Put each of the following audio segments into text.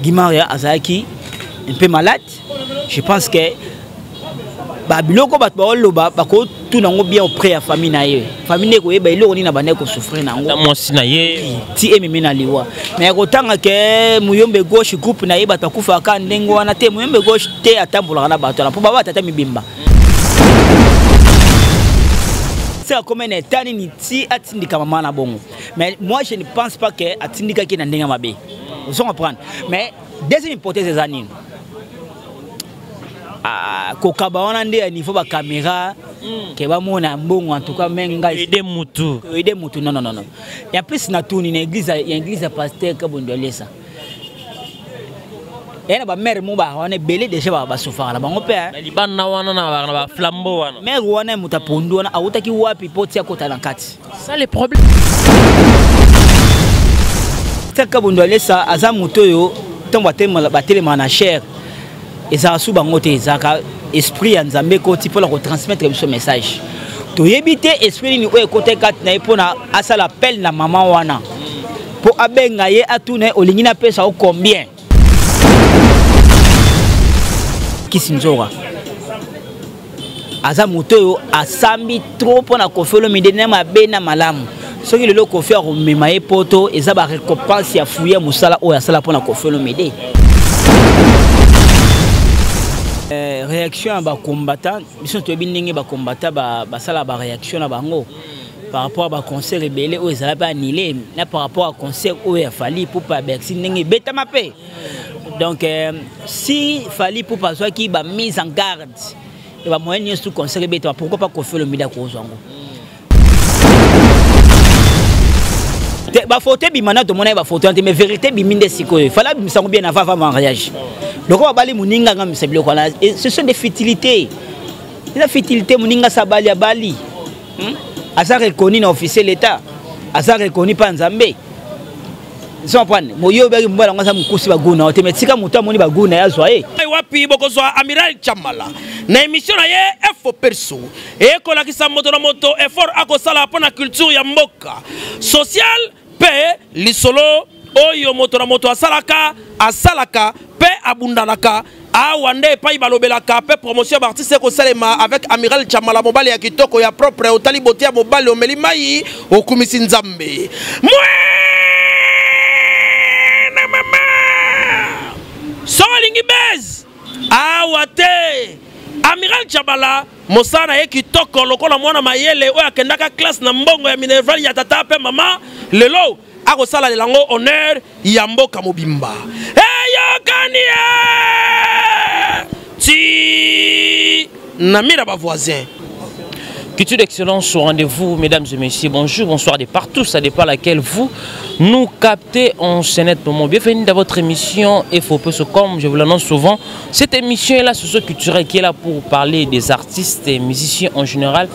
Guy Maria azalaki un peu malade. Je pense que babiloko bato baoloba bakotuna yango bien auprès ya famille na ye. Famille nde koyeba eloko nini abandaki kosouffrir na yango. Mwasi na ye ti ememi na liwa. Mais kotanga ke Muyombe gauche groupe na ye bato akufaka ndenge wana te. Muyombe gauche te atambolaka na bato wana mpo baba tata mibimba. Se akomi na etat nini ti atindika mama na bongo. Mais moi je ne pense pas que atindikaki na ndenge mabe. Ozo comprendre? Mais deuxième hypothèse eza nini? Ah, kokaba wana nde ya niveau ba caméra ke bamona mbongo en tout cas mais ngai aider mutu. Aider mutu non non non non. Et en plus na tuni na église ya église ya pasteur Kabondo Alesa. Ya na ba mère mo ba wana ebele déjà ba basofaka na bango pe. Na libanda wana na ba flambeau wana. Mère wana moto apondu wana awutaki wapi po tia kota na kati. Ça le problème. Pasteur Kabondo Alesa aza moto oyo ntango batelemaka na chair ezalaka su bango te, ezalaka esprit ya Nzambe ekoti mpona kotransmettre biso message. Toyebi te esprit nini oyo ekotaki kati na ye mpona asala appel na mama wana mpo abenga ye atuna ye olingi napesa yo combien. Kisi Nzora aza moto oyo asambi trop mpona Koffi Olomide na mabe na malamu. Soki lelo Koffi akomema ye poto eza ba récompense ya fuye mosala oyo asala mpona Koffi Olomide. Réaction ya ba combattant, biso toyebi ndenge ba combattant basala ba réaction na bango par rapport à ba concert ebele oyo ezala pe annulé na par rapport à concert oyo ya Fally Ipupa ya Bercy ndenge ebetama pe. Donc si Fally Ipupa azwaki ba mise en garde et ba moyen nyonso concert ebetama, pourquoi pas Koffi Olomide akozwa yango? Te, ba photo ebima na tomona ye ba photo te, mais vérité ebimi nde sikoyo. Fallait abimisa yango bien avant, avant mariage. Donc babali moninga nga misa biloko wana, et ce sont des futilités. Eza futilité, moninga sa bali abali. Aza reconnu na officier l'État. Aza reconnu pa Nzambe. Zo comprendre? Moyo obaki mobali yango aza mokusi ba guna te, mais tika moto amoni ba guna ya zwa ye. Ai wapi bokozwa Amiral Chamala na émission na ye Info Perso ekolakisa moto na moto effort akosala mpo na culture ya mboka social pe lisolo oyo moto na moto asalaka, asalaka pe abundanaka. Awa nde epai balobelaka pe promotion ya ba artiste ekosalema avec Amiral Chamala, mobali ya kitoko ya propre, otali beauté ya mobali, omeli mai, okumisi Nzambe. Mwana mama soki olingi buzz awa te. Amiral Chamala mosala na ye kitoko lokola mwana mayele oyo akendaka classe na mbongo ya minerval ya tata pe mama, lelo akosala lelango honneur ya mboka mobimba. Eyokani ti na mira ba voisin. Culture d'excellence au rendez-vous, mesdames et messieurs, bonjour, bonsoir de partout, ça dépend laquelle vous nous captez en ce net moment. Bienvenue dans votre émission Info Perso, comme je vous l'annonce souvent, cette émission est là, socio-culturelle, qui est là pour parler des artistes et musiciens en général,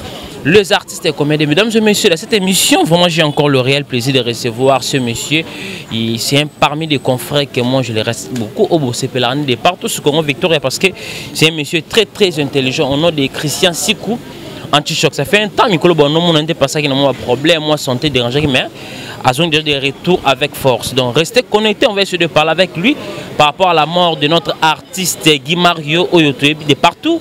les artistes et comédiens. Mesdames et messieurs, dans cette émission, vraiment, j'ai encore le réel plaisir de recevoir ce monsieur. C'est un parmi des confrères que moi, je le reste beaucoup au Bossé-Pelani, de partout sur Congo Victoria, parce que c'est un monsieur très, très intelligent au nom de Christian Sikou. Anti-choc, ça fait un temps, Mikolo, bon, non, mon inde, pas ça qui n'a pas de problème, moi, santé dérangée, mais ils ont déjà des retours avec force. Donc, restez connectés, on va essayer de parler avec lui par rapport à la mort de notre artiste Guy Mario Oyotoyebi de partout.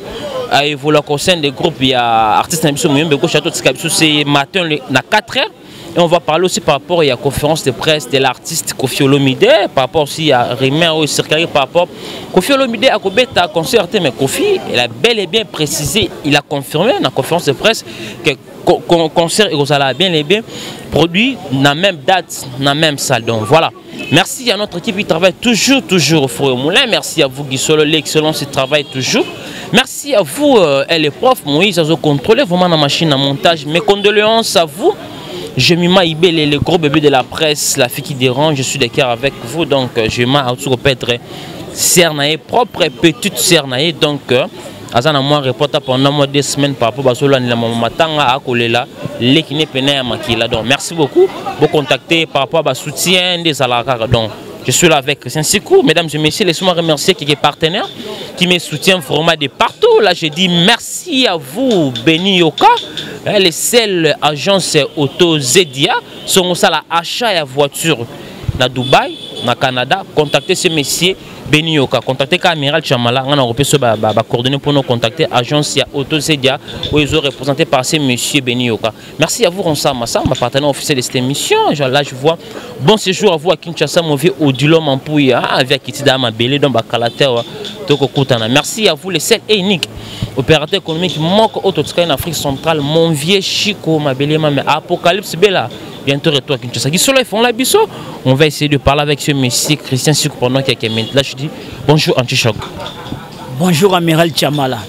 Et voilà qu'au sein des groupes, il y a artiste Nabiso Muyembe Gauche, Château de Sikabiso, c'est matin à 4 heures. Et on va parler aussi par rapport à la conférence de presse de l'artiste Koffi Olomide, par rapport aussi à Rémi Oyo Circari, par rapport Koffi Olomide a Kobeta concert, mais Koffi, il a bel et bien précisé, il a confirmé dans la conférence de presse que concert et bien et bien produit dans la même date, dans la même salle. Donc voilà. Merci à notre équipe qui travaille toujours, toujours au four et au moulin. Merci à vous, Guy Solo, l'excellence qui travaille toujours. Merci à vous, elle est prof, Moïse, à vous contrôler vraiment la machine à montage. Mes condoléances à vous. Je m'y Ibele, le gros bébé de la presse, la fille qui dérange, je suis de cœur avec vous. Donc, je m'en peut-être Cernae, propre petite Cernae. Donc, aza na moi reporter pendant moi 2 semaines par rapport à Solo la maman matanga a kolela l'équipe pena ya makila. Donc, merci beaucoup pour contacter par rapport à soutien des alakara. Donc, je suis là avec Christian Sikou. Mesdames et messieurs, laissez-moi remercier quelques partenaires qui me soutiennent vraiment de partout. Là, je dis merci à vous, Benny Yoka, hein, les seules agences auto Zedia, sont ça la achat et voiture. na Dubaï, na Canada, contactez ce monsieur Beni Yoka, contactez ka Amiral Chamala, nga na kopesa ba ba, ba coordonnées pour nous contacter agence ya Auto Zedia oyo ezo représenté par ce monsieur Beni Yoka. Merci à vous Ronsa Massa, ma partenaire officiel de cette émission. Là je vois bon séjour à vous à Kinshasa, mon vieux Odilon Mampouya, avec Kitida Mabele dans Bakalater toko kutana. Merci à vous les seuls et uniques opérateur économique moko oyo totikali na Afrique centrale, mon vieux Chico Mabele Mame Apocalypse Bella. Bientôt retour à Kinshasa. Qui sont là, ils font la biso. On va essayer de parler avec ce monsieur Christian Sikou pendant quelques minutes. Là, je dis bonjour Anti-Choc. Bonjour Amiral Chamala.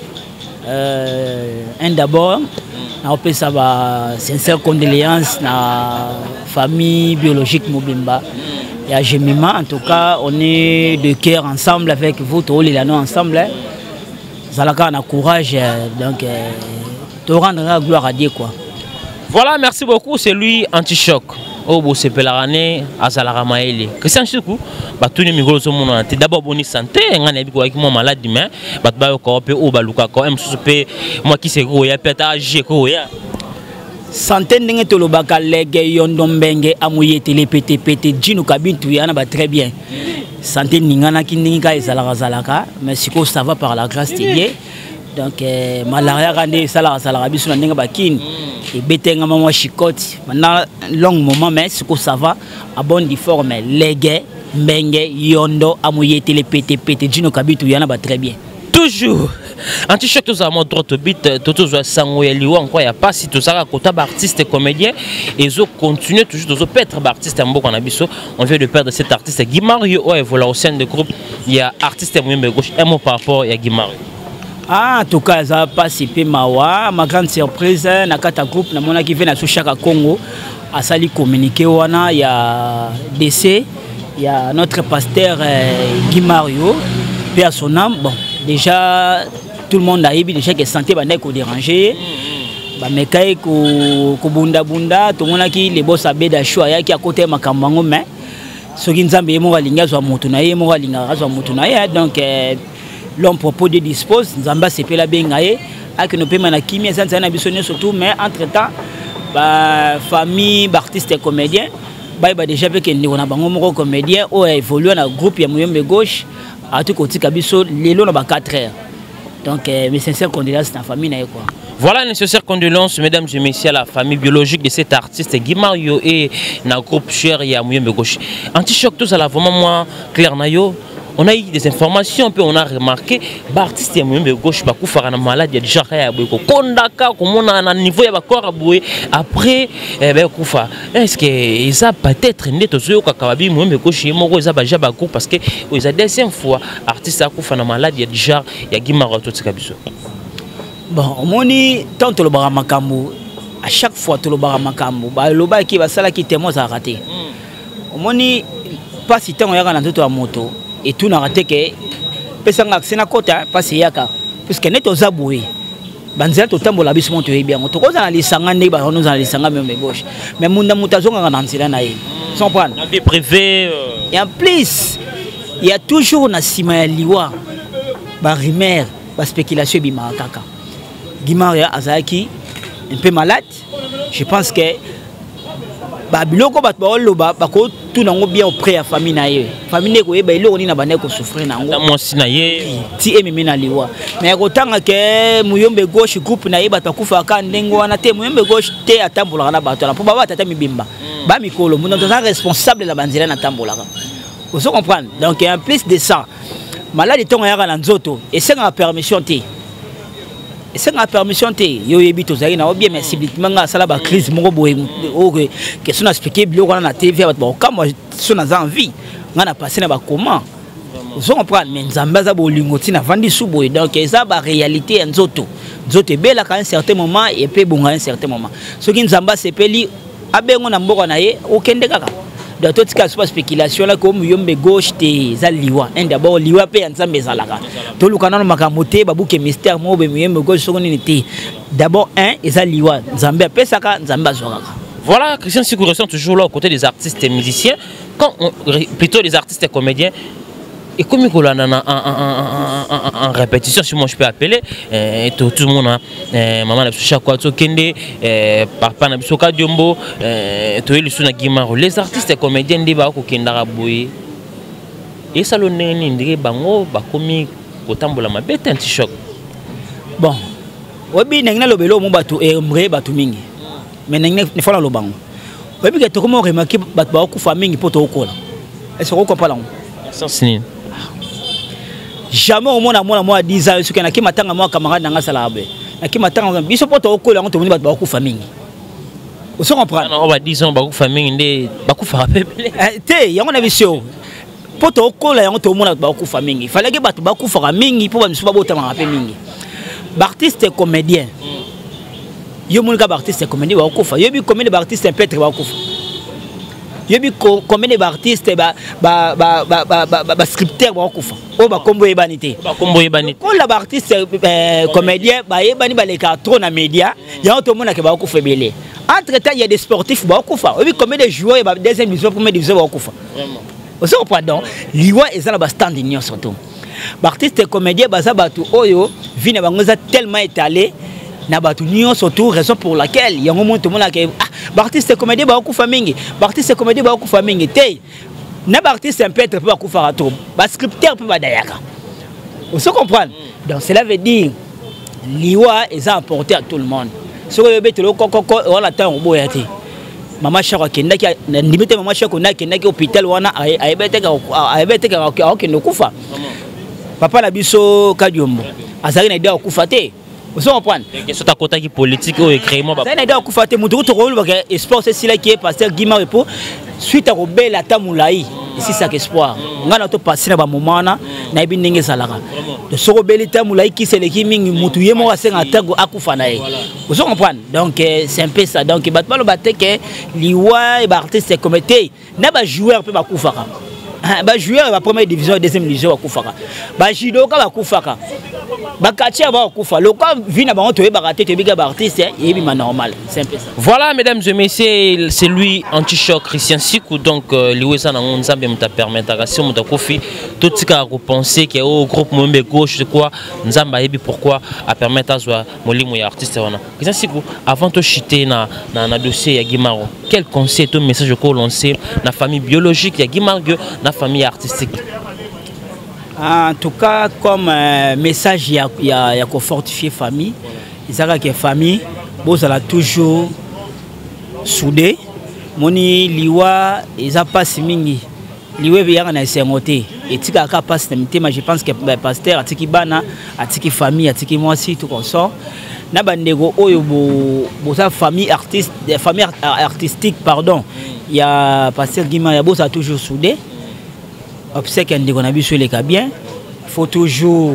Un d'abord, on peut savoir sincère condoléances à la famille biologique Mobimba. Et à Jemima, en tout cas, on est de cœur ensemble avec vous, tous les ensemble. Hein. Zalaka, on a courage, donc, te rendre la gloire à Dieu, quoi. Voilà, merci beaucoup. C'est lui Anti-Choc. Oh, bon, c'est Pelarane, Azalara Maëli. Christian Chikou, bah, tous les micros sont mon ante. D'abord, bonne santé, on a vu quoi, avec moi malade, mais, bah, bah, encore, pe, oh, bah, Luka, quoi, M, sous, pe, moi qui sais, quoi, ya, peut-être, ah, j'ai, quoi, ya. Santé, ndenge tolobaka, lege, yondo, mbenge, amuye, télé, pété, pété, djino, kabine, tout, ya, na, bah, très bien. Santé, ningana, ki, ndinga, ezalaka, zalaka, mais siko, ça va par la grâce de Dieu. Donc, malaria, rande, salaka, salaka, biso, na ndenge, bah, kin. Et betenga, maman, chicote. Maintenant, long moment, mais siko, ça va, à bonne forme, lege, mbenge, yondo, amuye, télé, pété, pété, djino, kabine, tout, ya, na, bah, très bien. Toujours. Anti-choc, tous à mon droit au but, tout aux sango ya liwa, encore, y a pas si tout ça, côté artiste et comédien, et ils ont continué toujours, ils ont perdre artiste en Mboka Nabiso. On vient de perdre cet artiste Guy Mario, ouais, voilà, au sein du groupe, il y a artiste et moyen gauche, un mot par rapport à Guy Mario. Ah, en tout cas, ça a passé Mawa. Ma grande surprise, na kata groupe, na mona qui vient na Chaka Congo, a sali communiqué wana, il y a décès, il y a notre pasteur Guy Mario, paix à son âme. Bon, déjà, tout le monde a eu déjà que santé bandait ko déranger. Ba mekai ko ko bunda bunda, tout le monde qui les boss abeda choix ya qui à côté makambango mais soki nzambe ye moko alingi azwa moto na ye, moko alingaka azwa moto na ye, donc l'homme propos de dispose, nzambe asepela benga ye, akende opema na kimia, eza nzala na biso nyonso tout, mais entre temps, ba famille, ba artiste et comédien, bayeba déjà pe ke ndeko na bango moko comédien oyo a évolué na groupe ya Muyombe gauche, atu kotika biso lelo na ba 4 heures. Donc mes sincères condoléances na famille na ye, quoi. Voilà, mes sincères condoléances, mesdames et messieurs, à la famille biologique de cet artiste Guy Mario et na groupe cher ya Muyombe gauche. Anti-choc, tous à la vraiment moi, Claire Nayo. On a eu des informations, puis on a remarqué, bah, artiste ya Muyombe gauche, bah, kufa na malade, il y a déjà ya boye, ko kondaka, ko mona na niveau ya ba corps boye, après, eh ben, kufa. Est-ce que ils a peut-être né to zoyo kaka babi Muyombe gauche, ye moko, eza ba ja ba groupe, parce que, oh, ils a deuxième fois, artiste a kufa na malade, il y a déjà, il y a Guy Mario, tout ce kabiso. Bon, omoni, tant to lobaka makambo, à chaque fois to lobaka makambo, ba loba ki ba sala ki témoin za raté. Omoni, pas si tant yaka na nzoto ya moto, et tout n'a raté que pesanga accès na kota, pas si yaka. Puisque net oza boye. Banzela to tambola biso moto yebi yango. Tokoza na lisanga ndenge ba ono za lisanga Muyombe gauche. Mais munda muta zonga na nzela na ye. Sans prendre. La vie privée. Et en plus, il y a toujours na sima ya liwa ba rumeur, ba spéculation bima kaka. Guy Mario azalaki un peu malade. Je pense que ba biloko bato ba oloba, ba ko tuna ngo bien auprès ya famille na ye. Famille ne koyeba eloko nini na bande ko souffrir na ngo. Ata mwasi na ye. Ti ememi na liwa. Mais kotanga ke Muyombe gauche groupe na ye bato akufaka ndenge wana te, Muyombe gauche te atambolaka na bato wana. Po ba tata mibimba. Ba mikolo, moto aza responsable na banzela na tambolaka. Ozo comprendre? Donc en plus de ça, maladie tongo yaka na nzoto, esengaka permission te. Esengaka permission te. Yo yebi tozali na bien, mais subitement nga asala ba crise moko boye, oyo ke, question na expliquer biloko wana na TV, bato bakokamwa, so naza en vie. Nga na passé na ba comment. Ozo comprendre? Mais Nzambe aza bolingo ti na vandi sous boye. Donc eza ba réalité ya nzoto. Nzoto ebelaka à un certain moment et pe bonga à un certain moment. Soki Nzambe asepeli, abengo na mboka na ye, okende kaka. Donc tout cas soit spéculation là comme Muyombe gauche te za liwa. Un d'abord liwa pe Nzambe ezalaka. Toluka nano makambo te babuke mystère mo be Muyombe gauche soko nini te. D'abord un eza liwa. Nzambe apesaka, Nzambe azwakaka. Voilà, Christian Sikou reste toujours là aux côtés des artistes et musiciens. Quand on, plutôt des artistes et comédiens, Ekomi kolanda na en, en, en, répétition, si moi je peux appeler, eh, tout, tout le monde, eh, maman na biso Chako Atokende, eh, papa na biso Kadiombo, eh, toyeli su na Gimaro. Les artistes et comédiens nde bakokendaka boye. Esalo ndenge nini ndenge bango bakomi kotambola mabe te, anti-choc? Bon, oyebi ndenge nalobela omo bato embre bato mingi, mais ndenge nefo naloba ngo, oyebi ke tokomi oremarquer bato bakokufa mingi mpo tookola. Est ce okokomprendre yango? Sens nini? Jamais omona mwana mwa 10 ans soki naki matanga mwa camarade nanga asalaka boye, naki matanga biso mpo tookola yango, tomoni bato bakokufa mingi. Ozo comprendre? Oyo ba 10 ans bakufa mingi nde bakufaka pe ebele. Te, yango na biso mpo tokola yango, tomona bato bakokufa mingi. Falaki bato bakufaka mingi mpo bamisu babotamaka mpe mingi. Baartiste comédien, yo moni kaka baartiste comédien bakokufa. Yoyebi combien de baartiste peut-être bakokufa? Yoyebi combien de baartiste bascripteur bakokufa oyo bakombo oyebani te? Bakombo oyebani. Kola baartiste comédien bayebani, balekaka trop na média, yango tomonaka bakokufa ebele. Entre temps, il y a des sportifs bakokufa. Oyebi combien de joueurs ya deuxième division, première division bakokufa? Ozo comprendre? Donc liwa eza na bastand nyonso. To baartiste comédien baza bato oyo vie na bango eza tellement étalé na bato nyonso, tout raison pour laquelle yango moni tomonaka, ah, baartiste comédien bakokufa mingi, baartiste comédien bakokufa mingi te. Na baartiste peut-être mpe bakufaka trop, bascripteur mpe badayaka. Ozo comprendre? Donc cela veut dire liwa eza apporté à tout le monde. Soki oyo obetela okokoko wana, ntango oboya te. Mama Shako akendaki, ndimi te, mama Shako nde akendaki hôpital wana, ayebi te akokende okufa. Papa na biso Kadiombo azalaki na idée ya kokufa te. Ozo comprendre? Soki akotaki politique oyo ecréer mwa azali na idée ya kokufa te. Motu kutu kolobaka espoir esilaki ye, pasteur Gimar, epo suite akobela ata molai esisaka espoir. Ngai na topasi na bamoma wana, nayebi ndenge ezalaka. Soki obeli ta molai, kisi eleki mingi, motu ye moko asenga ntango akufa na ye. Ozo comprendre? Donc c'est un peu ça. Donc bato baloba te ke liwa baartiste comme te, na bajoueur mpe bakufaka. Bajoueur ya première division, deuxième division bakufaka, bajudoka bakufaka, bacatcheur bakokufa. Loka vie na bango toyebaka te, toyebika baartiste eyebima normal. C'est un peu ça. Voilà, mesdames et messieurs, c'est lui, Anti-Choc Christian Sikou. Donc liwa eza nango Nzambe moto apermettaka. Si moto akufi, totikaka kopenser ke o groupe Moyembe gauche, c'est quoi. Nzambe ayebi pourquoi apermettre azwa molimo ya artiste wana. Christian Sikou, avant de chuter na dossier ya Guimaro, quel conseil to message ko lancer na famille biologique ya Guimaro, na famille artistique? En tout cas, comme message ya kofortifier famille, ezalaka ke famille bozala toujours soudé. Moni liwa eza mpasi mingi, liwa eyaka na esengo te, etikaka kaka mpasi na mitema. Je pense que pasteur atiki bana, atiki famille, atiki mwasi, tout consort na bandeko oyo boza famille artiste, famille artistique, pardon, ya pasteur Gima, ya bozala toujours soudé. Obsèque ya ndeko na biso eleka bien. Faut toujours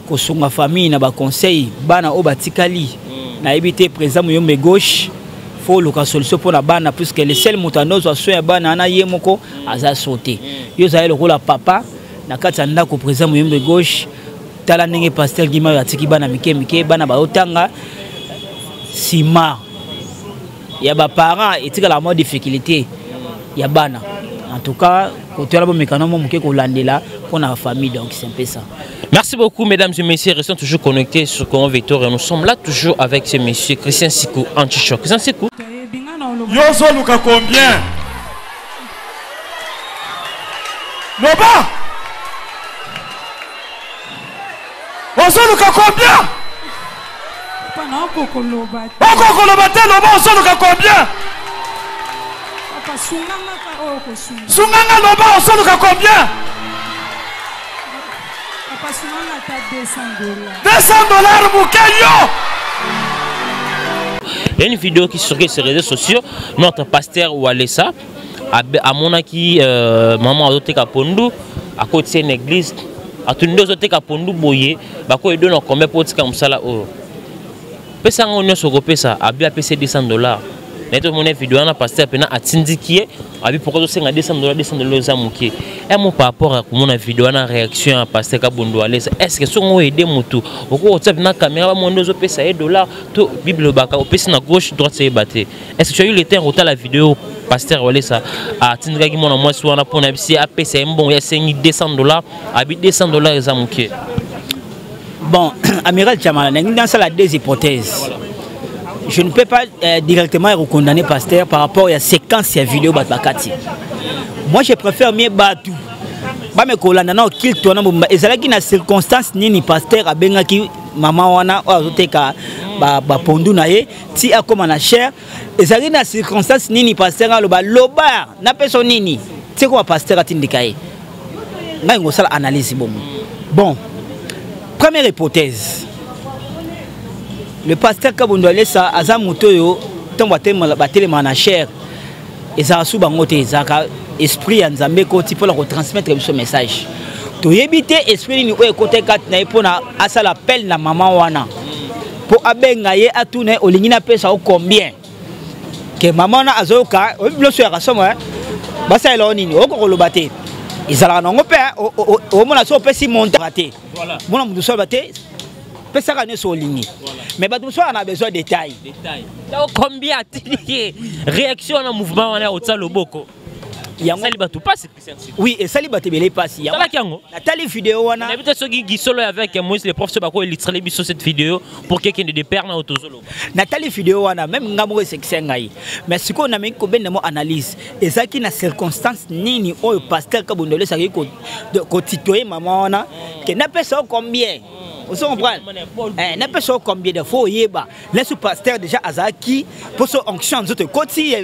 kosunga famille na baconseil. Bana oyo batikali, nayebi te, président Moyombe gauche, faut oluka solution mpona bana, puisque le seul moto andozwa soin ya bana wana, ye moko aza so te. Yo ozali lokola papa na kati ya ndako, président Moyombe gauche. Tala ndenge pasteur Gima oyo atiki bana mike mike, bana bazotanga. Nsima ya baparent etikalaka mwa difficulté ya bana. En tout cas, kotoyala bomekano mo moke kolandela mpona famille. Donc c'est un peu ça. Merci beaucoup, mesdames et messieurs. Restons toujours connectés sur Congo Victoria. Nous sommes là toujours avec ce monsieur Christian Sikou, Anti-Choc. Christian Sikou. Yo ozoluka combien? Loba, ozoluka combien? Okokoloba te, loba, ozoluka combien? Sunganga, loba, ozoluka combien? 200 $ moke yo. Il y a une vidéo qui circule sur les réseaux sociaux. Notre pasteur Walesa, amonaki maman azoteka pondu, akoti une église, atuni: ozoteka pondu boye, bakoyeda na combien mpo otika mosala oyo? Pesa yango nyonso okopesa. Abi apesi 200 $. Na tomona vidéo wana, pasteur pena atindiki ye abi pourquoi tosenga 200 $, 200 $ eza moke. Un mot par rapport à komona vidéo wana, réaction ya pasteur Kabondo Walesa. Est ce que soki oaider motu, okoki kotia pena caméra, bamondo ozopesa ye dollar to Bible elobaka opesi na gauche, droite eyeba te? Est ce que tu as eu le temps kotala vidéo pasteur Walesa atindikaki mwana mwasi wana mpona bisi apesa ye mbongo, yasengi 200 $, abi 200 $ eza moke? Bon, amiral Chamala, dans la deux hypothèses. Je ne peux pas directement recondamner pasteur par rapport à la séquence ya vidéo bato bakati. Moi, je préfère mieux bato bame kolanda na culte wana mobimba, ezalaki na circonstance nini pasteur abengaki mama wana oyo azoteka bapondu na ye ti akóma na cher. Ezalaki na circonstance nini pasteur aloba loba napesa nini ti koma pasteur atindika ye? Ngai ngosala analyse bongo. Bon, première hypothèse, le pasteur Kabondo Alesa aza moto oyo ntango batelemaka na chaire, ezalaka su bango te, ezalaka esprit ya Nzambe ekoti mpona kotransmettre biso message. Toyebi te esprit nini oyo ekota kati na ye mpona asala appel na mama wana, mpo abenga ye, atuna ye: olingi napesa o combien? Ke mama wana azoyoka, oyebi biloso yaka somo, basalela o nini, okoka koloba te. Ezalaka nango mpe omona so opesi montant te, mona moto so te, pesaka nyonso olingi, mais bato mosusu na besoin détail. Combien atili? Réaction wana, mouvement wana, otia loboko, esali bato mpasi. Oui, esali bato ebele mpasi. Talaki yango? Natali video wana. Nayebi te soki Gisolo avec Moïse le professeur bako illustrer biso cette vidéo pour kekende de père na otozoloba. Natali vidéo wana, même nga moko esekisa ngai. Mais sikoyo nameki kobenda mo analyse: ezalaki na circonstance nini oyo pasteur Kabondo esaki kotitoye mama wana ke napesa yo combien? Ozo comprendre, napesa yo combien de fois? Oyeba leso pasteur déjà azalaki mpo so onction ya nzoto ekoti.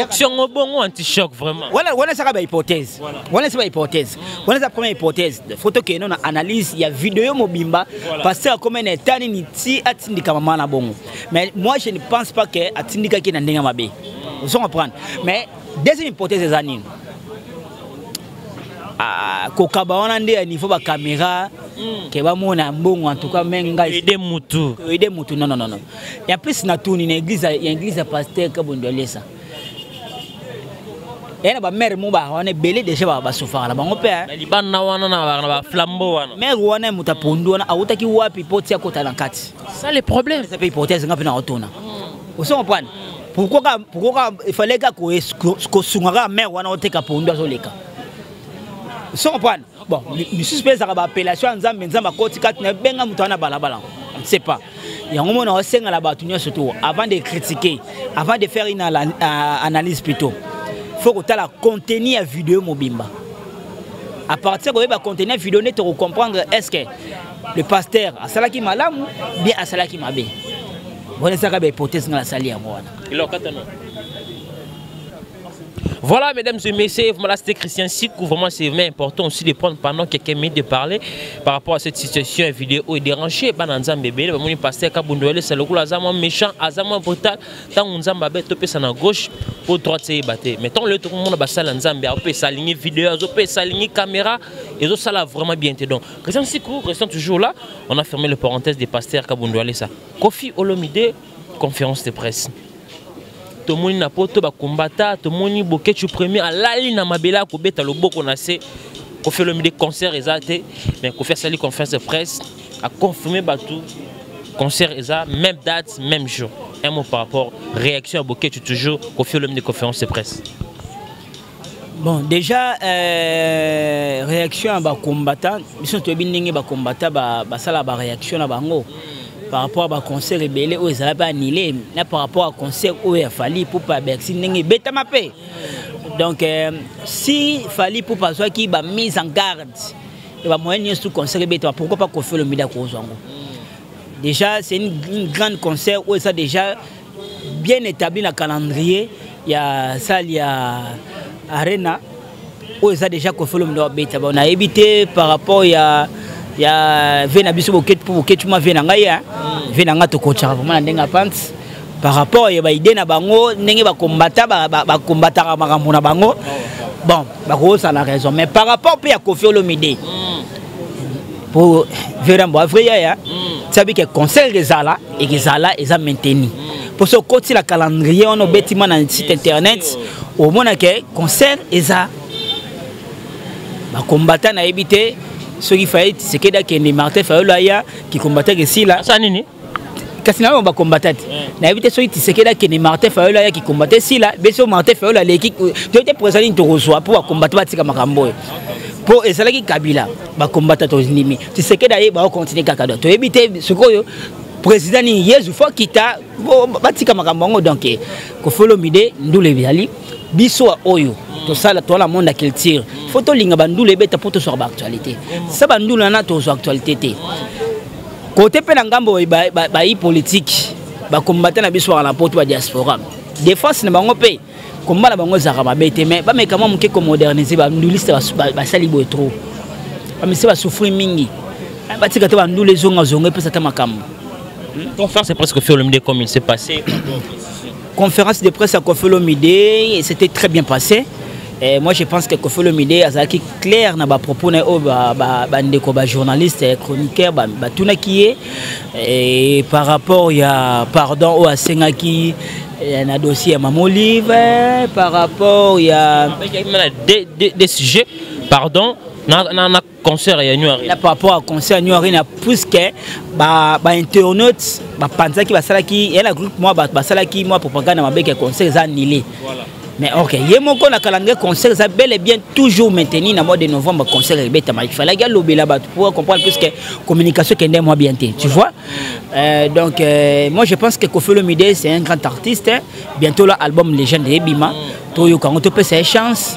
Onction bongo anti-choc vraiment. Wana wana ezaka bahypothèse, wana eza bahypothèse, wana eza première hypothèse. Faut tokende na analyse ya vidéo mobimba: pasteur akoma na eta nini ti atindika mama na bongo? Mais moi, je ne pense pas que atindikaki na ndenge mabe, ozo comprendre. Mais deuxième hypothèse eza nini? Kokaba wana nde ya niveau bacaméra ke bamona mbongo. En tout cas, me ngai Aider mutu. Aider mutu, non, non, non, non. Et en plus, natuni na église ya église ya pasteur Kabondo Alesa, eya na bamare mo wana ebele déjà basofaka na bango mpe. Na libanda wana, na baflambeau wana. Mare wana, moto apondu wana awutaki wapi mpo tia kota na kati? Ça le problème. Eza mpe hypothèse nga mpe na otuna, ozo comprendre. Pourquoi il fallait kaka kosunga kaka mare wana oteka pondu azoleka? Ozo comprendre. Bon, misusu mpe ezalaka baappellation ya Nzambe, Nzambe akoti kati na benga moto wana balabala, on ne sait pas. Yango mona osengala bato nyonso to, avant de critiquer, avant de faire une analyse plutôt, faut kotala contenu ya vidéo mobimba. À partir koyeba contenu ya vidéo nde tokocomprendre est ce que le pasteur asalaki malamu bien asalaki mabe. Wana ezalaka bahypothèse nga nasali yango wana. Voilà, mesdames et messieurs, voilà, c'était Christian Sikou. Vraiment, c'est vraiment important aussi de prendre pendant quelques minutes de parler par rapport à cette situation vidéo est dérangée. Bana Nzambe ebele, bamoni pasteur Kabondo c'est le coup aza méchant, aza brutal. Tant Nzambe abe topesa na gauche pour droite c'est batté. Mais tant le tout le monde basala Nzambe a saligner vidéo, a saligner caméra et ça l'a vraiment bien été. Donc, Christian Sikou, restons toujours là. On a fermé le parenthèse des pasteurs Kabondo ça. Kofi Olomide, conférence de presse. Tomoni na poto bakombata, tomoni Bokechu premier alali na mabele akobeta loboko na se. Kofi Olomide, concert eza te, mais Kofi asali conférence de presse, a confirmé bato concert eza, même date, même jour. Un mot par rapport réaction à Bokechu, toujours Kofi Olomide, conférence de presse. Bon, déjà, réaction ya bacombattant, biso toyebi ndenge bacombattant basala baréaction na bango par rapport à baconcert ebele oyo ezala mpe annulé, na par rapport à concert oyo ya Fally Ipupa ya Bercy ndenge ebetama mpe. Donc si Fally Ipupa azwaki bamise en garde ya bamoyen nyonso, concert ebetama, pourquoi pas Kofi Olomide akozwa yango? Déjà, c'est une grande concert oyo eza déjà bien établi na calendrier ya salle ya Arena oyo eza déjà Kofi Olomide abeta. Bon, nayebi te par rapport ya ve na biso Boketu, mpo Boketu ma ve na ngai, ve na ngai tokotaka vraiment na ndenge ya pante par rapport ya baide na bango, ndenge bakombata, bakombataka makambo na bango. Bon, bakozala raison, mais par rapport mpe ya Kofi Olomide, po verambo avrai yaya, tiabi ke concert ezala, ekezala eza maintenu. Mpo soki okoti na calendrier wana, obetima na site internet, omona ke concert eza. Bacombattant, nayebi te soki Faye Tshisekedi akende, Martin Fayulu aya, kicombattant esila. Asa nini? Kasi na oyo bacombattant te, nayebi te soki Tshisekedi akende, Martin Fayulu aya, kicombattant esila. Biso Martin Fayulu aleki, toyebi te président nini tokozwa mpo bacombattant batika makambo oyo. Mpo ezalaki Kabila, bacombattant tondimi. Tshisekedi aye, baocontinue kaka. Donc toyebi te sikoyo président nini. Yezu fo kita, batika makambo yango. Donc Koffi Olomide, ndule ezali biso oyo tosala, toala monde ya culture, fo tolinga bandula ebeta mpo tozwaka baactualité. Sa bandula wana, tozwa actualité te. Kote mpe na ngambo bayi politique, bacombattant na biso baka na poto, badiaspora, défense na bango mpe komba na bango ezalaka mabe te, mais bameka mwa moke komoderniser. Banduliste basali boye trop, bamisi basouffrir mingi. Batika te, bandula ezongazonga, epesa ata makambo. Conférence de presse Koffi Olomide, comme il s'est passé. Conférence de presse à Koffi Olomide, c'était très bien passé. Et moi, je pense que Koffi Olomide azalaki clair na bapropos na ye oyo bandeko bajournaliste, chroniqueur batunaki ye et par rapport ya pardon oyo asengaki na dossier ya Mama Olive, par rapport ya Des sujets, pardon, na concert ya New Arena. Par rapport à concert New Arena, puisque bainternaute bapanzaki, basalaki ya na groupe mwa bato basalaki mwa propagande mabe ke concert eza annulé. Voilà. Mais ok, ye moko na calendrier, concert eza bel et bien toujours maintenu na mois de novembre. Concert ebetama, il fallait alobela bato pour comprendre, puisque communication ekende mwa bien te, tu vois. Donc moi, je pense que Koffi Olomide, c'est un grand artiste, hein. Bientôt là, album Légende ebima, toyoka yango, topesa ye chance.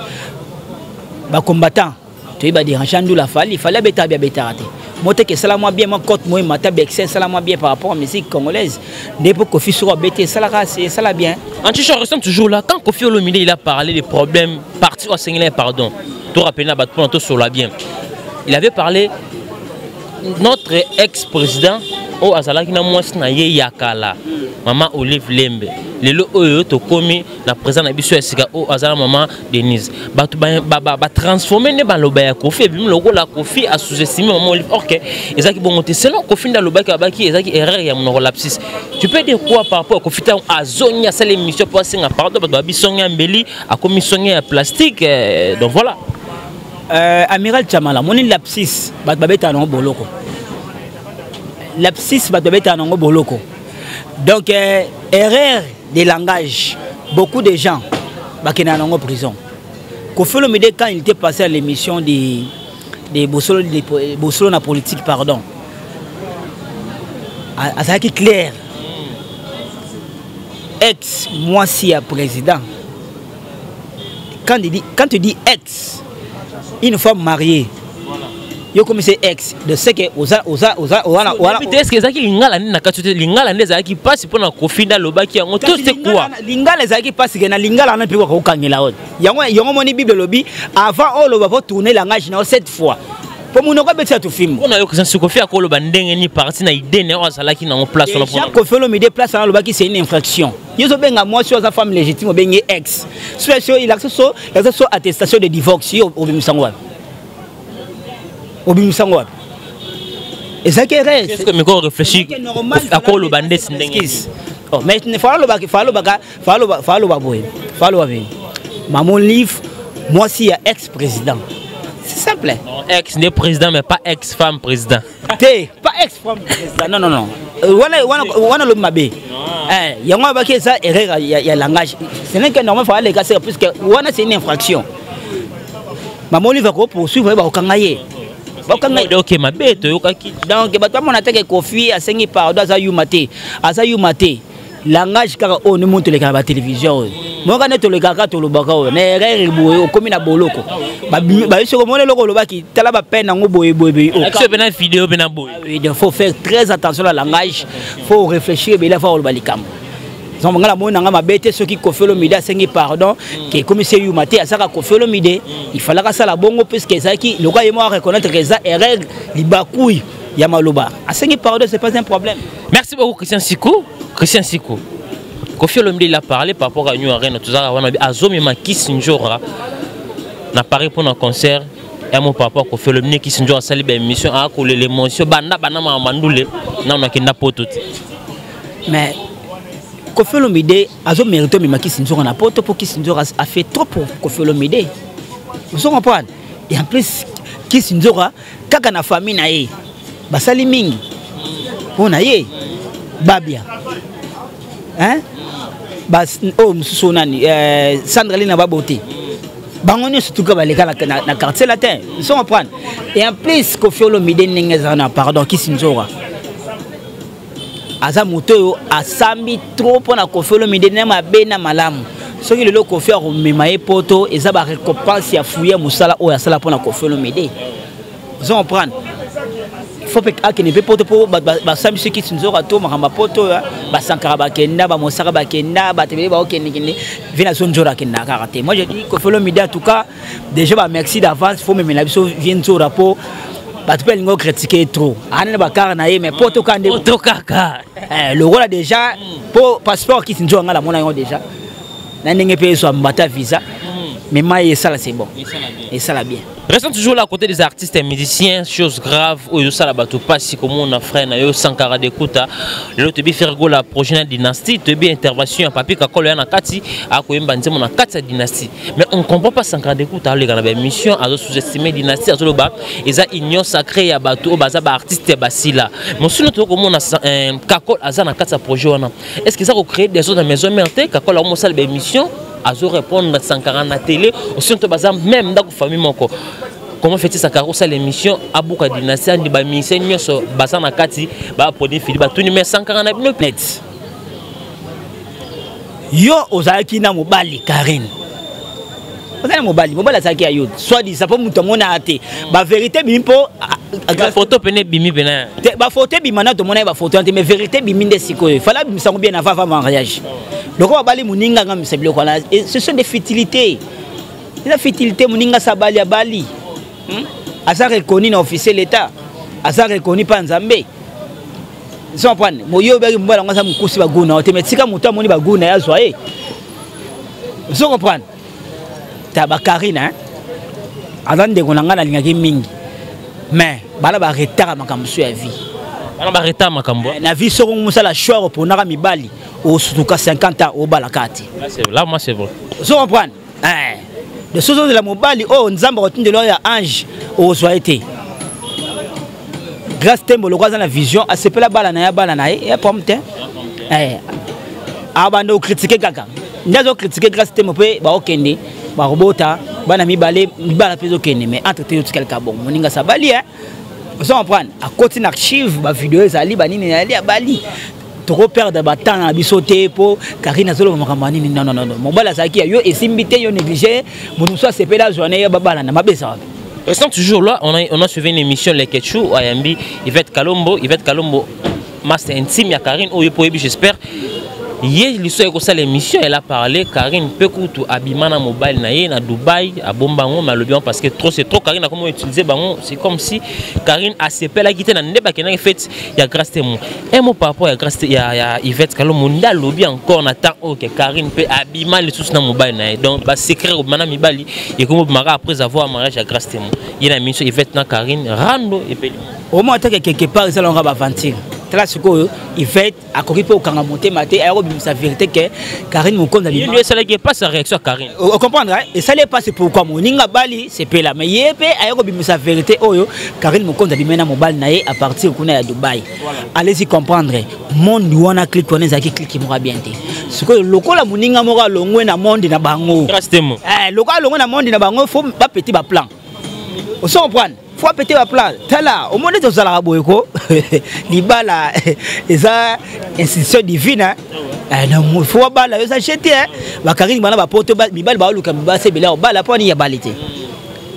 Bacombattant toyeba dérange ndula, Fally, Fally abetaka bi abetaka te. Mo teke esala mwa bien, mwa cote mo emata, bexe esala mwa bien par rapport à musique congolaise nde mpo Koffi soko abeti, esalaka, esala bien. En tout cas, restons toujours là. Quand Koffi Olomide, il a parlé des problèmes, parti au Seigneur, pardon, tout rappeler à Batpon, tout sur la bien. Il avait parlé, notre ex-président, oyo azalaki na mwasi na ye ya kala, mama Olive Lembe. Lelo oyo tokomi na président na biso ya sika oyo aza na mama Denise. Bato batransforme nde baloba ya Koffi, ebimi lokola Koffi asous-estime mama Olive. Or ke ezalaki bongo te. Selon Koffi nde alobaki, abaki ezalaki erreur ya monoko, lapsus. Tu peux dire quoi par rapport à Koffi ntango azongi, asali émission mpo asenga pardon? Bato babi songe ya mbeli akomi songe ya plastique. Donc voilà. Amiral Chamala, moni lapsus, bato babetaka nango boloko. Lapsus, bato babetaka nango boloko. Donc erreur de langage, beaucoup de gens bakendaka nango prison. Koffi Olomide, quand il était passé à l'émission de Bosolo, de Bosolo na politique, pardon, azalaki clair: ex mwasi ya président. Quand tu dis ex, une femme mariée, yo komi se ex de ce que oza oza oza wana wana. Est ce que ezalaki lingala nde na kati te? Lingala nde ezalaki mpasi mpo na Koffi nde alobaki yango to c'est quoi? Lingala ezalaki mpasi ke na lingala wana mpe kokokangela oyo yango. Yango moni Bible elobi avant oloba, po tourner langage na yo sept fois, mpo monoko abetisa tofimbo. Mpona yo, Christian, Koffi akoloba ndenge nini parti na idée na oyo azalaki nango place wana? Déjà, Koffi Olomide, place wana alobaki, c'est une infraction. Yo ozobenga mwasi oyo aza femme légitime, obengi ex. So ilakisa so, ilakisa so attestation de divorce. Yo obimisango wapi? Obimisango wapi? Ezalaki erreur. Miko réfléchir, akoloba ndeti ndenge. Mais falobaka, faloba boye, faloba boye: mama Olive, mwasi ya ex président. C'est simple. Non, ex nde président, mais pas ex femme président. Te, pas ex femme président, non, non, non. Wana wana wana lobi mabe. Yango abaki eza erreur ya langage. Ce n'est que normal, faut aleka seka, puisque wana c'est une infraction. Mama Olive ako poursuivre, bakokanga ye, bakokanga ye. Ok, mabe toyokaki. Donc bato bamona teke Koffi asengi pardon, aza yuma te, aza yuma te. Langage kaka oyo nde moni tolekaka batelevizio oyo moka nde tolekaka, tolobaka oyo na erreur boye, okomi na boloko. Bayebi soki omoni eloko olobaki, tala bapeine yango boye boye boye. Biso mpe na video mpe na boye. Donc faut faire très attention na langage, faut réfléchir ebele avant oloba likambo. Donc nga namoni nanga mabe te soki Koffi Olomide asengi pardon, ke ekomi se yuma te. Azaka Koffi Olomide, il fallaka asala bongo, puisque ezalaki lokola ye moko areconnaître ke eza erreur, libakui ya maloba, asengi pardon, c'est pas un problème. Merci beaucoup, Christian Sikou. Christian Sikou, Koffi Olomide, il a parlé par rapport à New Arena. Tozalaka wana, azomema Kisi Njora na Paris mpona concert ya mo. Par rapport Koffi Olomide, Kisi Njora asali baémission, akolela émotion banda banda makambo bandule nano akenda poto te. Mais Koffi Olomide azo mérite omema Kisi Nzora na poto mpo Kisi Nzora a fait trop pour Koffi Olomide. Ozo comprendre? Et en plus Kisi Nzora kaka na famille na ye basali mingi mpo na ye babia hein? Bas, oyo mosusu nani eh, Sandra Lina babote bango nyonso tuka baleka na, na, na quartier latin. Ozo comprendre? Et en plus Koffi Olomide ndenge ezala na pardon Kisi Nzora aza moto oyo asambi trop mpo na Koffi Olomide na mabe na malamu. Soki lelo Koffi akomema ye poto, eza ba récompense ya fuye mosala oyo asala mpo na Koffi Olomide. Ozo comprendre? Faut mpe akende mpe poto mpo basambi soki Nzoka to makambo ya poto oyo basankara bakenda, bamosaka bakenda, bato ebele baokendekende vie na so Nzora akendaka kaka te. Moi je dis Koffi Olomide en tout cas déjà ba merci d'avance, faut memela biso vie Nzora mpo bato mpe alingi okritike trop ana na bakara na ye mais poto kaka nde poto kaka lokola déjà mpo passeport Kisi Nzoka ngai namona yango déjà na ndenge mpe ezwa mbata visa, mais mai esala c'est bon, esala bien. Restons toujours là à côté des artistes et musiciens, chose grave, oyo sala bato pasi komona frère na yo Sankara Dekuta, lelo toyebi Fergo la prochaine dynastie, toyebi intervention ya Papi Kakolo ya na kati, akoyemba nzembo na kati ya dynastie. Mais on comprend pas Sankara Dekuta aleka na ba émission, azo sous-estimer dynastie, azo loba eza union sacrée ya bato oyo baza ba artiste ya basila. Mais sinon tokomona Kakol aza na kati ya projet wana. Est-ce que ça ko créer des autres maisons mère te Kakol a mosala ba émission azo répondre Sankara na télé aussi to baza même ndako famille moko? Comment fait-il Sankara osala émission abuka dynastie andi ba musicien nyonso baza na kati ba produit fili batuni mais Sankara na bino net yo ozalaki na mobali Karine, ozali na mobali, mobali azalaki ya yo soit disant mpo moto amonaka te bavérité ebimi mpo bafoto pene ebimi pene. Te, bafoto ebima na tomona ye bafoto wana te, mais vérité ebimi nde sikoyo. Fallait abimisa yango bien avant avant mariage. Lokola babali moninga nga misa biloko wana, ce sont des futilités, eza futilité. Moninga sa abali abali, Aza reconnu na officier l'état, aza reconnu mpa Nzambe. Comprendre moyo obaki mobali yango aza mokusi baguna yo te, mais tika moto amoni baguna ye azwa ye. Ozo comprendre? Ta bakarine aza ndeko na ngai nalingaki mingi, mais bana baretard ya makambo mosusu ya vie. Bana baretard makambo na vie. Soko mosala choix oponaka mibali, osutuka 50 ans obalaka te. Là moi c'est vrai. Ozo comprendre? De soki ozela mobali oyo Nzambe akotindela oyo ya ange, okozwa ye te. Grâce Tembo loko aza na vision, asepela bala na ye, abala na ye, ya problème te. Abanda okritike kaka nde azokritike Grâce Tembo mpe baokende bakobota bana mibale, mibala mpe ezokende, mais entre te yotikalika bongo moninga sabali. Ozo comprendre? Akoti na archive, bavideo ezali banini ezali abali. Tokoperdre batemps na biso te mpo Karine azoloba makambo ya nini. Non, non, non, mobali azalaki ya yo, esimbi te, yo néglige moto mosusu asepeli azwa na ye babala na mabe eza wapi? Restant toujours là, on a suivi une émission Les Ketchou, Ayambi, Yvette Kalombo, Yvette Kalombo, master intime ya Karine, oyo po j'espère. Ye liso ekosala émission, elle a parlé Karine mpe kutu abima na mobali na ye na Dubai, abomba yango, mais alobi yango parce que trop c'est trop. Karine akomi utiliser bango, c'est comme si Karine asepelaki te na nde bakendaki fête ya Grâce Temo. Un mot par rapport ya Grâce ya Yvette Kalombo nde alobi encore na temps oyo ke Karine mpe abima lisusu na mobali na ye, donc basecret kobima na mibali ekomi obimaka après avoir mariage ya Grâce Temo. Ye na émission Yvette na Karine rando epeli. Omoi atake quelque part ezalanga baventure. Tala sikoyo Yvette akoki mpe kokanga motema te, aya kobimisa vérité ke Karine Mokonzi abima. Esalaki epasi ya réaction ya Karine. Ocomprendre? Esali epasi. Pourquoi? Moninga bali sepela, mais ye mpe aya kobimisa vérité oyo Karine Mokonzi abimai na mobali na ye à partir kuna ya Dubai. Allez-y comprendre monde wana, clique wana ezalaki clique moko bien te. Sikoyo lokola moninga moko alongwe na monde na bango, lokola alongwe na monde na bango, faut bapeti baplan. Oso comprendre? Faut apete baplan. Tala, omoni ete ozalaka boye ko libala eza institution divine. Faut abala yo eza jete bakarine bana bapoto mibali baoluka basi ebele obala mpo ani ya bali te.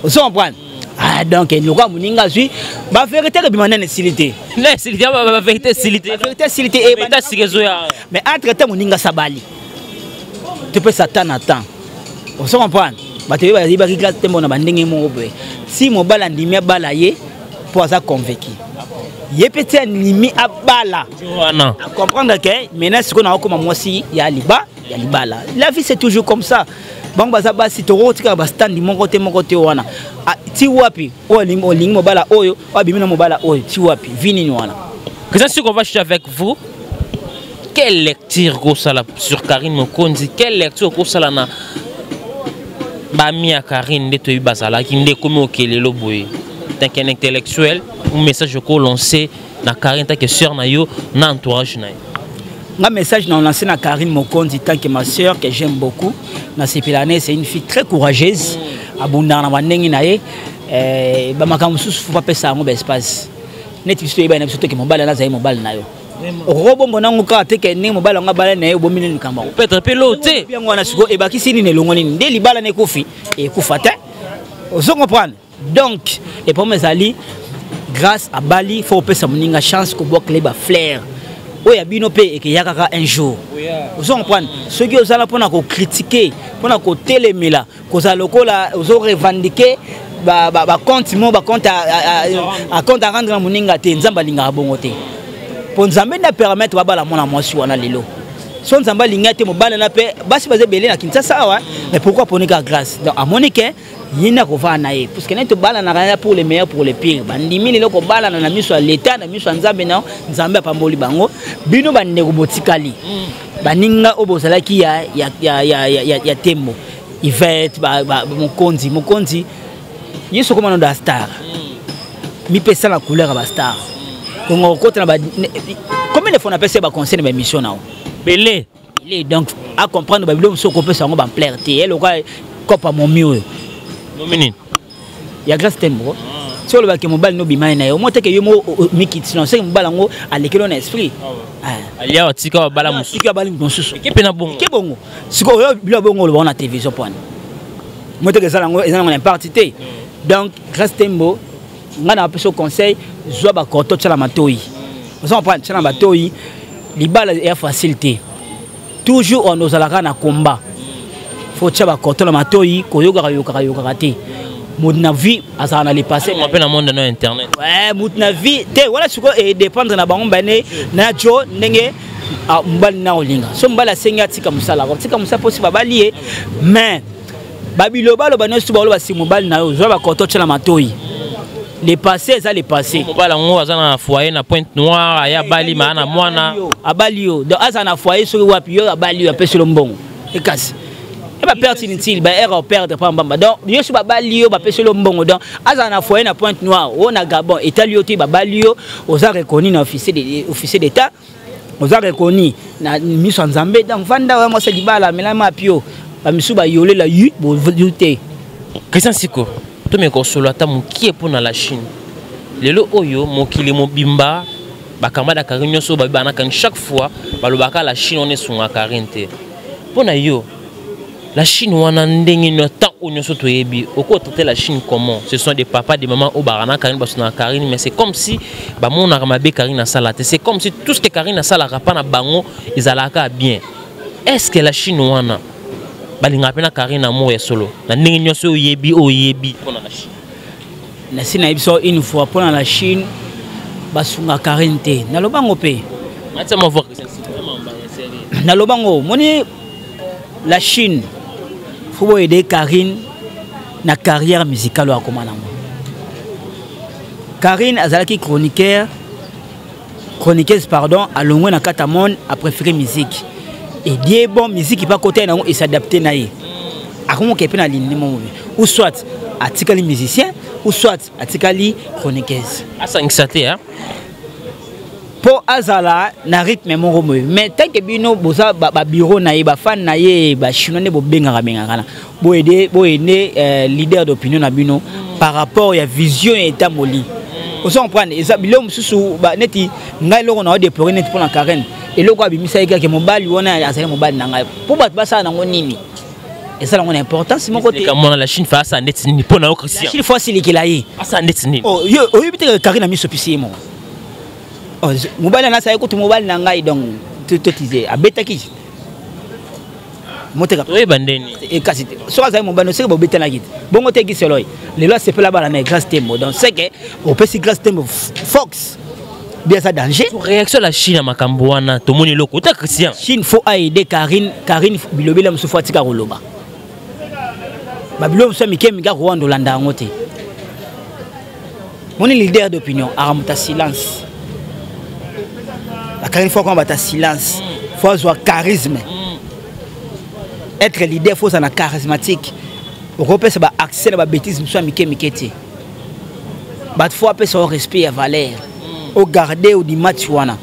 Ozo comprendre? Ah, donc lokola moninga azwi bavérité ekobima nene esili te. Bavérité esili te. Vérité esili te. Mais entre temps moninga sabali topesa temps na temps. Ozo comprendre? Bato oyo bayebaki Grâce Tembo na bandenge moko boye, si mobali andimi abala ye mpo aza convaincu, ye mpe ti andimi abala wana comprendre ke maintenant sikoyo nakokoma mwasi ya liba ya libala. La vie c'est toujours comme ça. Bango baza basi, tokotikaka bastandi moko te moko te wana ti wapi? Oyo olingi mobala oyo, oyo abimi na mobala oyo, ti wapi? Vi nini wana? Christian, si on va chuter avec vous. Quelle lecture kosala sur Karine Mokonzi? Quelle lecture kosala na bami ya Karine nde toyebi bazalaki nde ekomi okelelo boye? Tant qu'un intellectuel, un message ko lancer na Karine tant que sœur na yo na entourage na yo. Nga message na lancé na Karine Mokonzi tant que ma sœur que j'aime beaucoup, na sepelane, c'est une fille très courageuse, abundana na bandenge na ye, eh, ba makambo mosusu faut pas pesa yango ba espace. Neti biso toyebani na biso toke mobali na azali mobali na yo. Okobombo nango kaka te ke ndenge mobali yango abala na ye obomi nini likambo yango. Peut-être pe lo te. Yango wana sikoyo ebakisi nini, elongo nini nde libala na ekufi ekufa te. Ozo comprendre? Donc le problème ezali grâce abali, faut opesa moninga chance kobwakela ye ba fleurs oyo ya bino mpe ekeya kaka un jour. Ozo comprendre? Soki ozala mpona kocritiquer, mpona kotelemela, kozala lokola ozo revendiquer bacompte mo bacompte à compte à rendre na moninga te. Nzambe alingaka bongo te, mpo Nzambe nde apermettre babala mwana mwasi wana lelo. So Nzambe alingi te mobali na mpe basi baza ebele na Kinshasa awa, mais pourquoi poni kaka Grâce? Donc amoni ke ye nde akovanda na ye, puisque nde tobalanaka ya pour le meilleur, pour le pire. Bandimi lelo kobalana na miso ya Leta, na miso ya Nzambe, na Nzambe apamboli bango. Bino bandeko botikali, baninga oyo bozalaki ya Tembo, Ivete, mokonzi, mokonzi ye soko mwana da star, mipesa na couleur ya bastar. Kongo kokota na ba combien de fois napesi ye baconseil na baémission nao? Bele. Ele donc a comprendre babilo mosusu okopesa yango bamplaire te. Ye lokola kopa momi oyo. Momi nini? Ya Grâce Tembo. Soki olobaki mobali nobima ye na ye, omoi teke yo mo mikiti na seke mobali yango alekeli na esprit. Alia atika babala mosusu. Tika abali mosusu. Eke mpe na bongo. Eke bongo. Sikoyo oyo bilo bongo oloba na télévision pwana moi teke eza yango, eza yango na parti te. Donc Grâce Tembo, ngai na bapesa conseil: zwa bakorto, tiala matoi. Oza comprendre? Tiala matoi. Libala eya facile te, toujours on ozalaka na combat. Faut tia bakorto na matoi, koyokaka yokaka yokaka te. Moto na vie azala na le passé. Mpe na monde na internet. Ouais, moto na vie te wana sikoyo edépendre na bango bane na jo ndenge mobali na olinga. So mobali asengi atika mosala, atika mosala mposi babali ye, mais babilobaloba nyonso baloba si mobali na yo, ozwa bakoto, tia na matoi. Le passé eza le passé. Mobali yango aza na foyer na Pointe Noire, aya abali maa na mwana. Abali yo, donc aza na foyer soki wapi, yo abali yo, apesi yo mbongo ekasi e baperte inutile, baere operdre pambamba. Donc yo so babali yo, bapesi yo mbongo, donc azala na foyer na Pointe Noire oyo na Gabon, etali yo te. Babali yo, oza reconnu na officier d'état, oza reconnu na miso ya Nzambe. Donc vanda oya mwasi ya libala, amela mapi yo, bamisu bayolela yu boyu te. Christian Siko, tomeka kosolo ata mokie mpo na la Chine. Lelo oyo mokili mobimba, bakamba na Karine nyonso oyo babibana Karine, chaque fois balobaka la Chine wana esunga Karine te. Mpo na yo, la Chine wana ndenge nini? Temps oyo nyonso toyebi, okotraite la Chine comment? Ce sont des papas, des mamans oyo baka na Karine, basungaka Karine, mais c'est comme si bamonaka mabe Karine asala te. C'est comme si tout ce que Karine asalaka mpa na bango ezalaka bien. Est ce que la Chine wana balingaka mpe na Karine amour ya solo na ndenge nyonso oyo oyebi, oyo oyebi mpona la Chine? Nasi nayebi so une fois, mpona la Chine, basunga Karine te. Nalobango mpe. Atia mwa voix, Christian Siko, vraiment, sérieux. Nalobango, moni la Chine, faut boyede Karine na carrière musicale oyo akoma nango. Karine azalaki chroniqueur, chroniqueuse pardon, alongwe na kati ya monde, apréféré musique et die bon musique mpe akota ye nango, es'adapte na ye, akomoke mpe na lindi moko, ou soit atikali musicien, ou soit atikali chroniqueuse. Asangisa te, hein? Mpo azala na rythme moko boye. Mais tant que bino boza babureau na ye, bafan na ye bachinois nde bobengaka bengaka na boyede boyede, leader d'opinion na bino par rapport ya vision ya etamboli. Ozo comprendre? Eza biloko mosusu neti ngai eloko na odéplore neti mpona Karine, eloko abimisaki kaka mobali wana azali mobali na ngai, mpo bato basala nango nini? Ezala yango na importance moko te. Mwana la Chine fa asa ndeti nini mpo na yo, Christian? La Chine fo asilikela ye. Asa ndeti nini? Oh, yo oyebi te Karine miso pisi ye moko. Oh, mobali ana asali kutu mobali na ngai, donc totize abetaki moteka. Toyeba ndeni. Kasi te soki azali mobali, seke bobetanaki te bongo te. Giselo oyo lelo asepela bala na Grâce Tembo, donc seke opesi Grâce Tembo fox bien, eza danger. Réaction la Chine ya makambo wana, tomoni eloko ota, Christian? Chine faut aider Karine. Karine, bilobela mosusu fo atika koloba, babilo mosusu ya mike mike akowanda olanda yango te. Moni leader d'opinion akamuta silence, bakarine fo akoma bata silence. Faut azwa charisme. Être leader, faut ozala charismatique. Okopesa baaccès na babétise mosusu ya mike mike te. Bato faut apesa o respect ya valeur, ogarde odimati wana.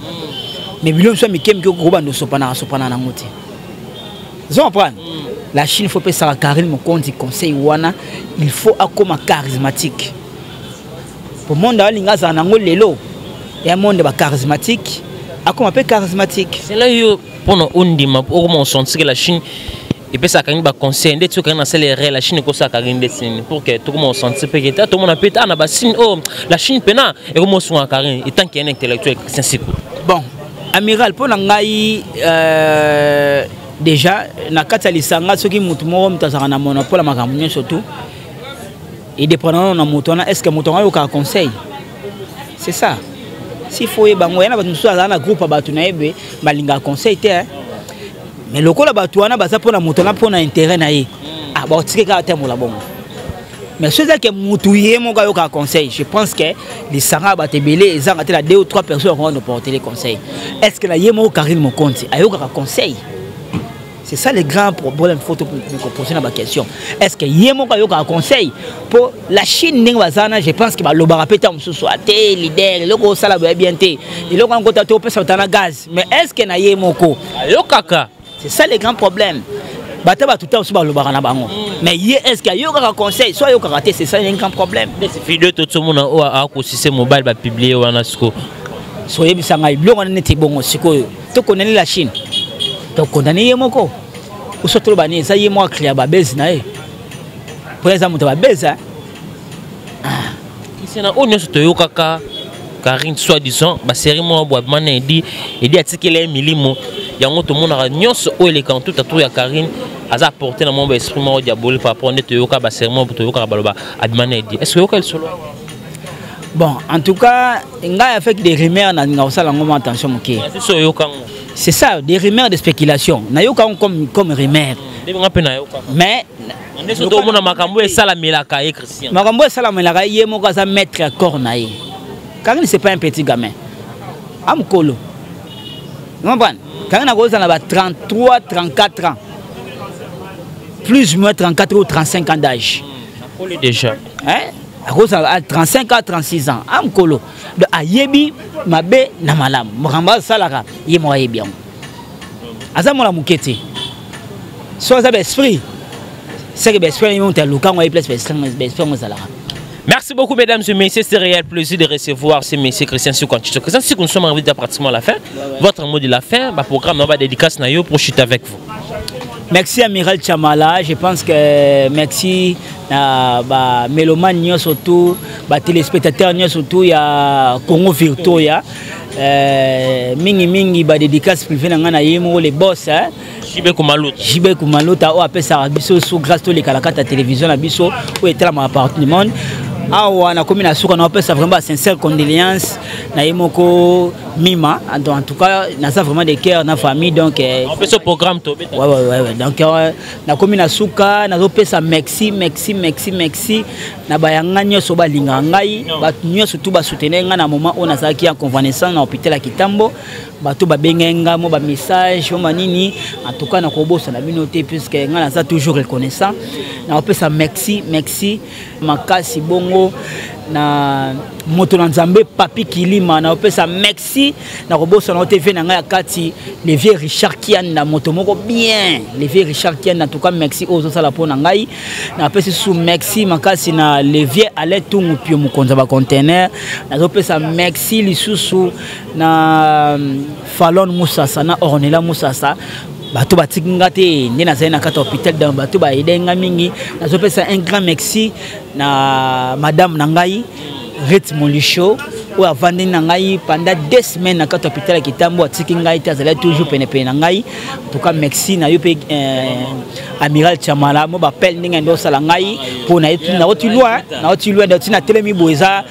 Mais biloko mosusu ya mike mike, okobanda osopanaka sopana nango te. Ozo comprendre? La Chine, faut pesaka Karine Mokonzi conseil wana. Il faut akoma charismatique po monde alinga azala nango lelo ya monde bacharismatique, akoma mpe charismatique. C'est là yo mpona ondima okoma osentir que la Chine epesaka ngi baconseil nde ti okangi na sala erreur, la Chine ekosalaka ngi ndeti nini pour que tokoma osentir mpe ke ta tomona mpe ta na basigne oyo la Chine mpena ekoma osungaka Karine etant que un intellectuel, Christian Siku? Bon, amiral, mpo na ngai, déjà na kati ya lisanga, soki motu moko, moto azalaka na monopole ya makambo nyonso, tu edépendant na moto wana, est ce que moto yango ayokaka conseil? C'est ça. S'il faut oyeba yango, ya na bato mosusu azala na groupe ya bato na ye be balingaka conseil te, hein. Mais lokola bato wana baza mpona moto wana, mpona intérêt na ye, ah, baotike kaka tambola bongo. Mais soki ezake motu ye moko ayokaka conseil, je pense que lisanga ya bato ebele ezanga te na deux ou trois personnes akoka porter les conseils. Est ce que na ye moko Karine Mokonzi ayokaka conseil? C'est ça le grand problème. Faut poser na baquestion: est ce que ye moko ayokaka conseil? Mpo la Chine, ndenge baza wana, je pense que balobaka mpe ntango mosusu ate leader eloko osala boya bien te, eloko yango kota te, opesa bata na gaz. Mais est ce que na ye moko ayokaka? C'est ça le grand problème. Bato ta mosusu balobaka na bango, mais ye, est ce que ayokaka conseil? So ayokaka te, c'est ça un grand problème. Video tozomona oyo akosise mobile bapublier wana siko. So oyebisa ngai biloko wana neti bongo. Sikoyo tokondane la Chine, tokondane ye moko, oso toloba nini? Eza ye moko acréa babese na ye, mpo eza moto ya babese. Christian, oyo nyonso toyokaka Karine, soi disant basérie moko boye mana edi edi atikela ye milimo yango, tomonaka nyonso oyo elekaka tout autour ya Karine aza apporté na mwa baesprit moko diabolique par rapport nde toyoka basérie moko, toyokaka baloba abima na edi. Est ce que oyoka lisolo? Bon, en tout cas, ngai, avec des rumeurs, nalinga kosala yango mwa attention moke. So oyoka yango? C'est ça, des rumeurs de spéculation. Nayoka yango comme rumeur. Ndenge nga mpe nayoka. Mais nde so tomona makambo esalamelaka ye, Christian. Makambo esalamelaka ye moko, aza maître ya corps na ye. Karine, c'est pas un petit gamin, amokolo, comprendre? Karine akozala na ba 33, 34 ans, plus ou moins 34 ou 35 ans d'âge. Akoli déjà. Hein? Akozala à 35 à 36 ans, amokolo. Donc ayebi mabe na malamu. Makambo asalaka, ye moko ayebi yango. Aza mwana moke te. So aza baesprit, seke baesprit ye moto alukango, ayebi place baesprit yango ezalaka. Merci beaucoup, mesdames et messieurs. C'est réel plaisir de recevoir ce monsieur Christian Sikou. Christian Sikou, nous sommes arrivés à pratiquement la fin. Ouais. Votre mot de la fin, ma programme, on va dédicace na pour chuter avec vous. Merci, Amiral Chamala. Je pense que merci à ba mélomane, surtout ba téléspectateurs, surtout ya Congo Victoria. Mingi mingi ba dédicace privé na nga na ye moko le boss, hein. JB Kumaluta. JB Kumaluta oyo apesaka biso sous grâce toleka na kati ya télévision na biso oyo etelamaka partout du monde. Awa nakomi na suka, na opesa vraiment sincère condoléance na ye moko Mima. En tout cas, naza vraiment de cœur na famille, donc opesa programme to. Ouais. Donc nakomi na suka, nazopesa merci, merci, merci, merci na bayanga nyonso balingaka ngai, bato nyonso tu basoutenir ngai na moment oyo nazalaki ya convalescent na hôpital ya Kitambo. Bato babengai nga mo bamessage mo manini. En tout cas, nakobosana bino te, puisque ngai naza toujours reconnaissant. Nakopesa merci, merci makasi bongo na moto na Nzambe Papi Kilima. Nakopesa merci, nakobosana te ve na ngai ya kati, le vieux Richard Kianda, moto moko bien, le vieux Richard Kianda. En tout cas, merci oyo ozosala mpo na ngai. Napesi susu merci makasi na le vieux Ale Tungu Pio, mokonzi ya bacontener. Nazopesa merci lisusu na Falon Musasa na Ornela Musasa, bato batiki nga te nde nazali na kati ya hôpital. Donc bato baede nga mingi. Nazopesa un grand merci na madame na ngai Rit Molisho oyo avandeli na ngai pendant 2 semaines na kati ya hôpital ya Kitambo. Atiki ngai te, azalaki toujours penepene na ngai. En tout cas, merci na yo mpe, amiral Chamala, mo bapele ndenge nde osala ngai mpo naoti loin, naoti loin, nati natelemi boye eza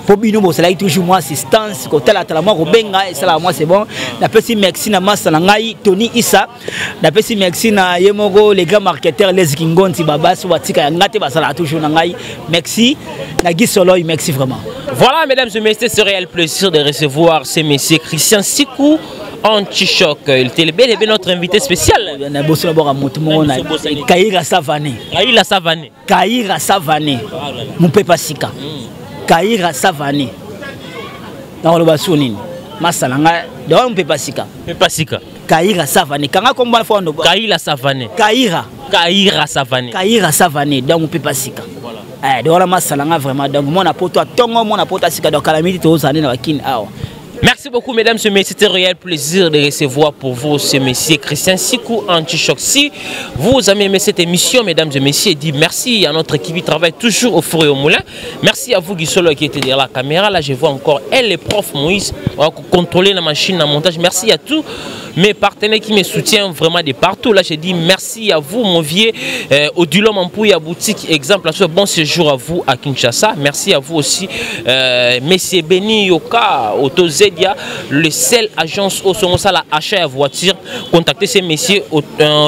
mpo bino bozalaki toujours mwa assistance, kotalatala mwa kobenga esalaka mwa. C'est bon. Napesi merci na masa na ngai Tony Isa. Napesi merci na ye moko le grand marketeur Les Kingonti, babasi batika ya nga te, bazalaka toujours na ngai. Merci na Guy Soloy, merci vraiment. Voilà, mesdames et messieurs, c'est réel plaisir de recevoir ce monsieur Christian Sikou. Anti-Choc. Il était bel et bien notre invité spécial. Na boso na boka moto moko na Kaira Savane. Kaira Savane. Kaira Savane. Mupepa sika. Kaira Savane. Nakoloba so nini? Masala nga dawa mupepa sika. Mupepa sika. Kaira Savane. Kanga komba fo ndo. Kaira Savane. Kaira. Kaira Savane. Kaira Savane donc mupepa sika. Voilà. Eh, de wana masala nga vraiment donc mona poto atongo mona poto sika donc kalamiti to zane na bakini awa. Merci beaucoup, mesdames et messieurs. C'était un réel plaisir de recevoir pour vous ce monsieur Christian Sikou Anti-Choc. Si vous avez aimé cette émission, mesdames et messieurs, dites merci à notre équipe qui travaille toujours au four et au moulin. Merci à vous, Guy Solo, qui était derrière la caméra. Là, je vois encore elle, le prof Moïse, on va contrôler la machine, le montage. Merci à tous mes partenaires qui me soutiennent vraiment de partout. Là, je dis merci à vous, mon vieux Odilon Mampouya Boutique. Exemple, bon séjour à vous à Kinshasa. Merci à vous aussi, messieurs Beni Yoka, Auto Zedia, le seul agence au Songosala achat à voiture. Contactez ces messieurs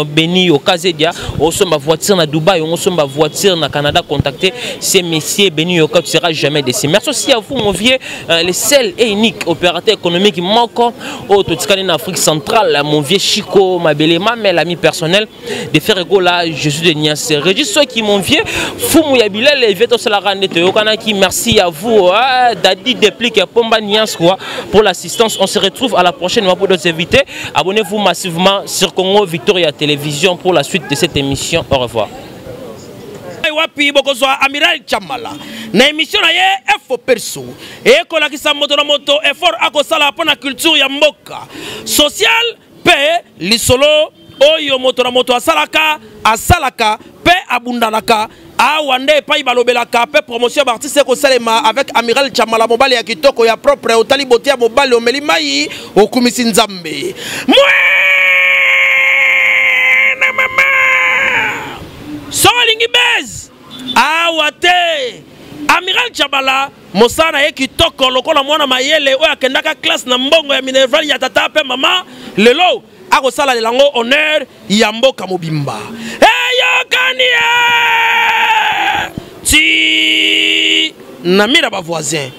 Beni Yoka Zedia, au Somba voiture na Dubaï, au Somba voiture na Canada. Contactez ces messieurs Beni Yoka, tu seras jamais déçu. Merci aussi à vous, mon vieux, le seul et unique opérateur économique manquant au Totikani en Afrique centrale, mon vieux Chico Mabele, ma mère, l'ami personnel de Ferregola, je suis de Niasse. Régis, ceux qui mon vieux, Fumu Yabilel et Veto Salarande Toyokanaki, merci à vous, hein, Dadi Déplique et Pomba Niasse, quoi, pour l'assistance. On se retrouve à la prochaine pour d'autres invités. Abonnez-vous massivement sur Congo Victoria Télévision pour la suite de cette émission. Au revoir. Wapi bokozwa Amiral Chamala na émission na ye Info Perso ekolakisa moto na moto effort akosala mpona culture ya mboka social pe lisolo oyo moto na moto asalaka asalaka pe abundanaka awa nde epai balobelaka pe promotion ya baartiste ekosalema avec Amiral Chamala, mobali ya kitoko ya propre, otali bote ya mobali, omeli mai, okumisi Nzambe. Mwena mama soki olingi base awa te. Amiral Chamala mosala na ye kitoko lokola mwana mayele oyo akendaka classe na mbongo ya minerval ya tata pe mama, lelo akosala lelango honneur ya mboka mobimba. Eyokani ye ti na mira ba voisin.